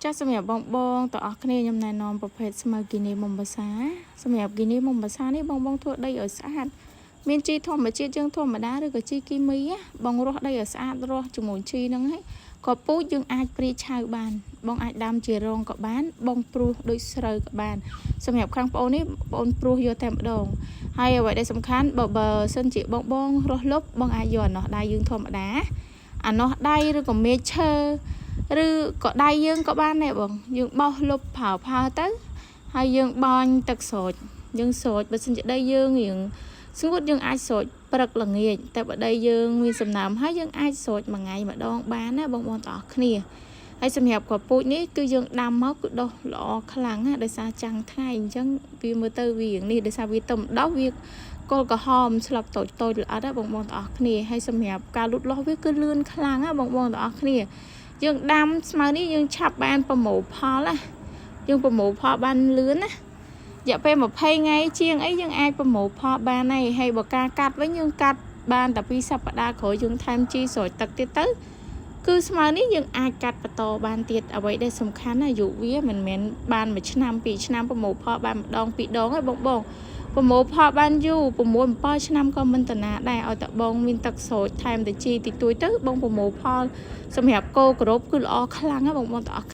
ចាស់សម្រាប់បងបងទាំងអស់គ្នាខ្ញុំណែនាំប្រភេទស្មៅគីនីមុំបាសាសម្រាប់គីនីមុំបាសានេះបងបងធ្វើដីឲ្យស្អាតមានជីធម្មជាតិយើងធម្មតាឬក៏ជីគីមីណាបងរស់ដីឲ្យស្អាតរស់ជាមួយជីហ្នឹងហើយក៏ពូជយើងអាចព្រាឆៅបាន បងអាចដាំជារងក៏បាន បងព្រួសដូចស្រូវក៏បាន សម្រាប់ខាងប្អូននេះប្អូនព្រួសយកតែម្ដងហើយអ្វីដែលសំខាន់បើបើសិនជាបងបងរស់លុបបងអាចយកអានោះដៃយើងធម្មតាអានោះដៃឬក៏មេឈើឬក៏ដៃយើងក៏បានដែរបងយើងបោះលុបផើផើទៅហើយយើងបាញ់ទឹកស្រោចយើងស្រោចបើសិនជាដីយើងរៀងស្ងួតយើងអាចស្រោចព្រឹកល្ងាចតែបើដីយើងមានសំណើមហើយយើងអាចស្រោចមួយថ្ងៃម្ដងបានណាបងប្អូនទាំងអស់គ្នាហើយសម្រាប់គ្រាប់ពូជនេះគឺយើងដាំមកគឺដុះល្អខ្លាំងណាដោយសារចាំងថ្ងៃអញ្ចឹងវាមើលទៅវារៀងនេះដោយសារវាទំដុះវាគល់ក្រហមស្លឹកតូចតូចល្អិតណាបងប្អូនទាំងអស់គ្នាហើយសម្រាប់ការលូតលាស់វាគឺលឿនខ្លាំងណាបងប្អូនទាំងអស់គ្នាយើងដាំស្មៅនេះយើងឆាប់បានប្រមូលផលណាយើងប្រមូលផលបានលឿនណារយៈពេល20ថ្ងៃជាងអីយើងអាចប្រមូលផលបានហើយហើយបើការកាត់វិញយើងកាត់បានតែ2សប្តាហ៍ក្រោយយើងថែមជីស្រោចទឹកទៀតទៅគឺស្មៅនេះយើងអាចកាត់បន្តបានទៀតអ្វីដែលសំខាន់ណាអាយុវាមិនមែនបានមួយឆ្នាំពីរឆ្នាំប្រមូលផលបានម្ដងពីរដងទេបងបងប្រមូលផលបានយូរ6 7ឆ្នាំក៏មិនតាណាដែរឲ្យតែបងមានទឹកស្រោចថែមតែជីតិចតួចទៅបងប្រមូលផលសម្រាប់គោគ្រប់គឺល្អខ្លាំងណាបងបងទាំងអស់។